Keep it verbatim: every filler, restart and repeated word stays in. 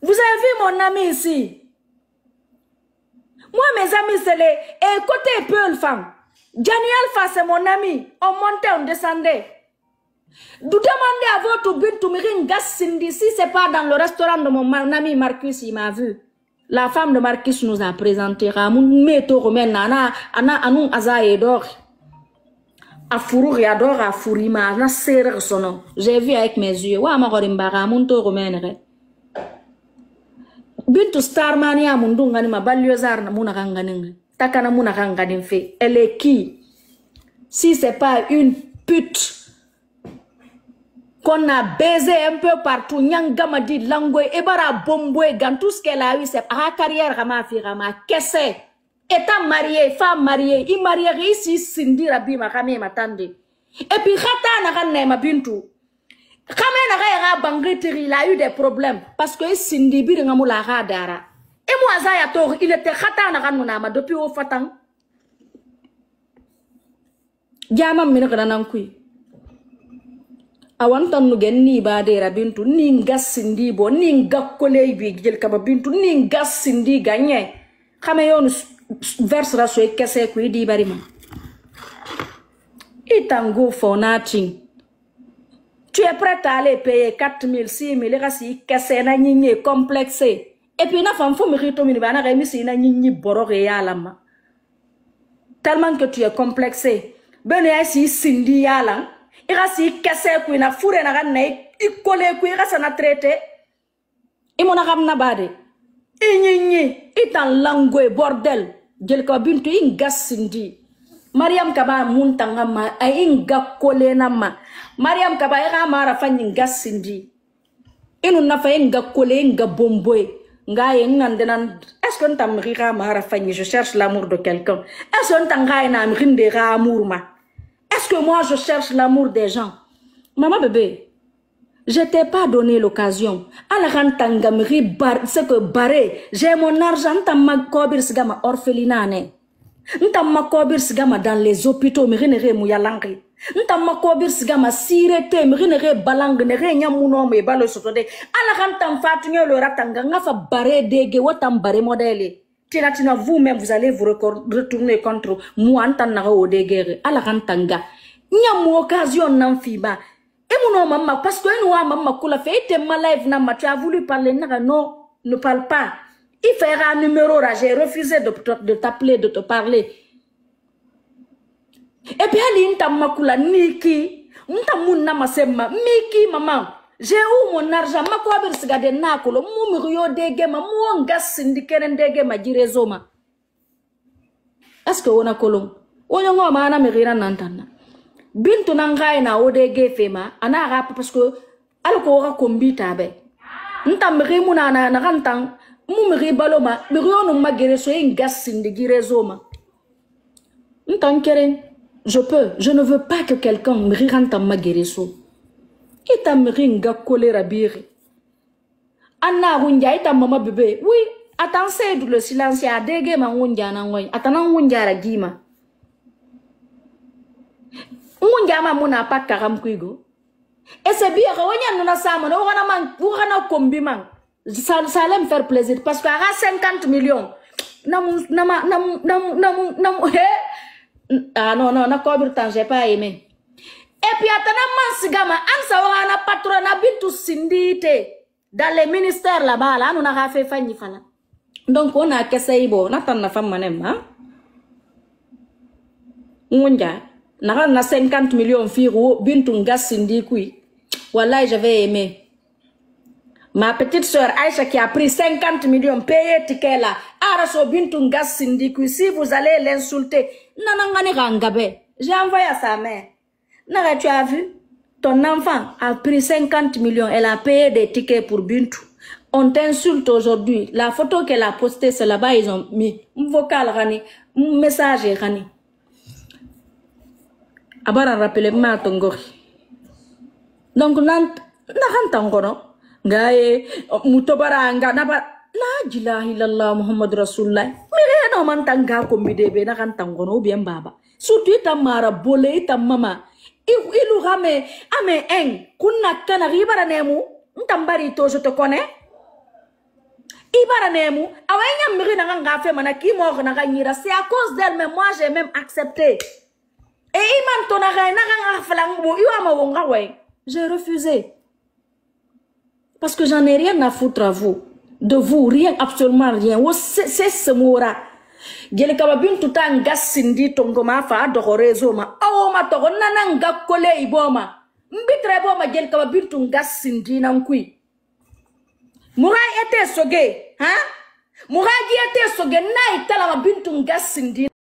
Vous avez vu mon ami ici? Moi, mes amis, c'est les, et côté Peul femme. Johnny Alpha, c'est mon ami. On montait, on descendait. Vous demandez à votre Bintou Mirin Gassindi si c'est pas dans le restaurant de mon mar- ami Marcus, il m'a vu. La femme de Marcus nous a présenté Ramoun, mais tout Romain, Nana, Anna, Anou, Aza et Dor. A furu ya dora a furima na sere sono. J'ai vu avec mes yeux. Wa ma gorimba ga mun to ko menere. Bintu Starman ya mun dungani ma balio zar na muna ganganin. Takana muna ganganin fe. Elle est qui? Si c'est pas une pute qu'on a baisé un peu partout, nyangama di langue, ebara bombo, gan tout ce qu'elle a eu, c'est à carrière, rama fi rama, kese. Étant marié, femme mariée, il marié ici, Cindy Rabi, ma kame ma tande. Et puis, khata na kan ma Bintu. Kame na kaya ga bangri tiri, il a eu des problèmes. Parce que Cindy biri ngamu la ga dara. Et moi, Zaya Tor, il était khata na kan ma depuis au fatan. Jama mini kana nan kui. Awan tan nu gen ni ba de ra Bintu ni nga Cindy bo ni nga koley bi gel kaba Bintu ni nga Cindy ganye. Kame yon verse ra so kese kui di bari ma. It can go for nothing. Tu es prêt à aller payer quatre mille, six mille, kasi kese na nyinyi complexé. Et puis na fam fo mi rito mi ba na ga mi si na nyinyi boro ya lama. Tellement que tu es complexé. Bene ya si Cindy ya lan. Ira si kese kui na fure na ganna i kole kui ira sana traité. Imona kam na bade. Inyinyi itan langue bordel. Jel ka Bintu inga Cindy. Mariam kaba munta ngama a inga kole nama. Mariam kaba ira mara fanyi nga Cindy. Inu nafa inga kole inga bomboy. Nga ye ngande nan. Est-ce que ntam rira mara fanyi je cherche l'amour de quelqu'un? Est-ce que ntam nga na mrinde ra amour ma? Est-ce que moi je cherche l'amour des gens? Maman bébé, je t'ai pas donné l'occasion. Ala kan tanga mri bar, c'est que barré. J'ai mon argent, ntam ma kobir sigama orphelinat ne. Ntam ma kobir sigama dans les hôpitaux, mi rene re mu yalangi. Ntam ma kobir sigama sirete, mi rene re balang, ne re nyamu no me balo soto de. Ala kan tam fatu nyelo ratanga, nga fa bare dege, watam bare modèle. Tina, tina, vous-même, vous allez vous recor- retourner contre moi, ntan na o dege re. Ala kan tanga. Nyamu occasion nan fima. Et mon maman, parce que nous, maman, kula fait, t'es ma live, nama, tu as voulu parler, naga, non, ne parle pas. Il fait un numéro, là, j'ai refusé de, de t'appeler, de te parler. Et puis, ali nta makula, Niki, nta mun nama semma, Miki, maman, j'ai eu mon argent, ma ko abir siga de nakolo, mu mi yo dege ma, mu nga sindi kenen dege ma, jire zoma. Est-ce que on a colon? On a ma na mi rira nantana. Bintu na ngai na o dege fema, ana rap parce que Ala ko waka kombi tabe. Nta miri muna na na kantan. Mu miri baloma. Miri onu magere so yin gas sindi gire zoma. Nta nkere. Je peux. Je ne veux pas que quelqu'un miri kantan magere so. Ita miri nga kolera biri. Anna hunja ita mama bébé. Oui. Atan sedu le silence a dege ma hunja na ngoy. Atana hunja ra gima. Hunja ma muna pakka kam kuigo. Et c'est bien que on a nous sama, on a man, on a combi man. Ça, ça allait me faire plaisir parce qu'à cinquante millions, namu, nama, namu, namu, namu, namu, hé. Ah non, non, na kobir tan, j'ai pas aimé. Et puis, attends, man sigama, ansa on a patron, na bintu sindite. Dans les ministères là-bas, là, on a fait fanny fala. Donc, on a kessayé, bon, on attend la femme, manem, hein? Ngunja, na na cinquante millions firu bintu ngasindi kui. Wallahi, j'avais aimé. Ma petite sœur Aïcha qui a pris cinquante millions, payé ticket là. Araso bintu ngasindi kui. Si vous allez l'insulter, nanangani rangabe. J'ai envoyé à sa mère. Naga, tu as vu? Ton enfant a pris cinquante millions, elle a payé des tickets pour Bintu. On t'insulte aujourd'hui. La photo qu'elle a postée, c'est là-bas, ils ont mis un vocal, rani, un message, rani. Abara rappelé ma tongori. Donc, nan, na kan tangono. Ngaye, mutobara, nga, na ba, la ilaha illallah, Muhammad Rasulullah. Mi reno man tanga ko mi debe, na kan tangono, ou bien baba. Surtout ita mara bole, ita mama. I, ilu game, ame en, kunna kana ribara nemu, ntambari to je te connais. I bara nemu, awa i ɲa miri na ŋa ŋa fe mana ki mo na ŋa ɲira. C'est à cause d'elle, mais moi j'ai même accepté. Et i man to na ŋa na ŋa ŋa fala ŋa bo i wa ma wo ŋa we. J'ai refusé. Parce que j'en ai rien à foutre à vous. De vous, rien, absolument rien. Wo se se se mora. Jeli kaba bintu ta ŋa sindi tongo ma fa dogo rezo ma. Awo ma togo na na ŋa kole i bo ma. Mbitre bo ma jeli kaba bintu ŋa sindi na nkui. Mura ete soge, ha? Mura gi ete soge na i tala ma bintu ŋa sindi.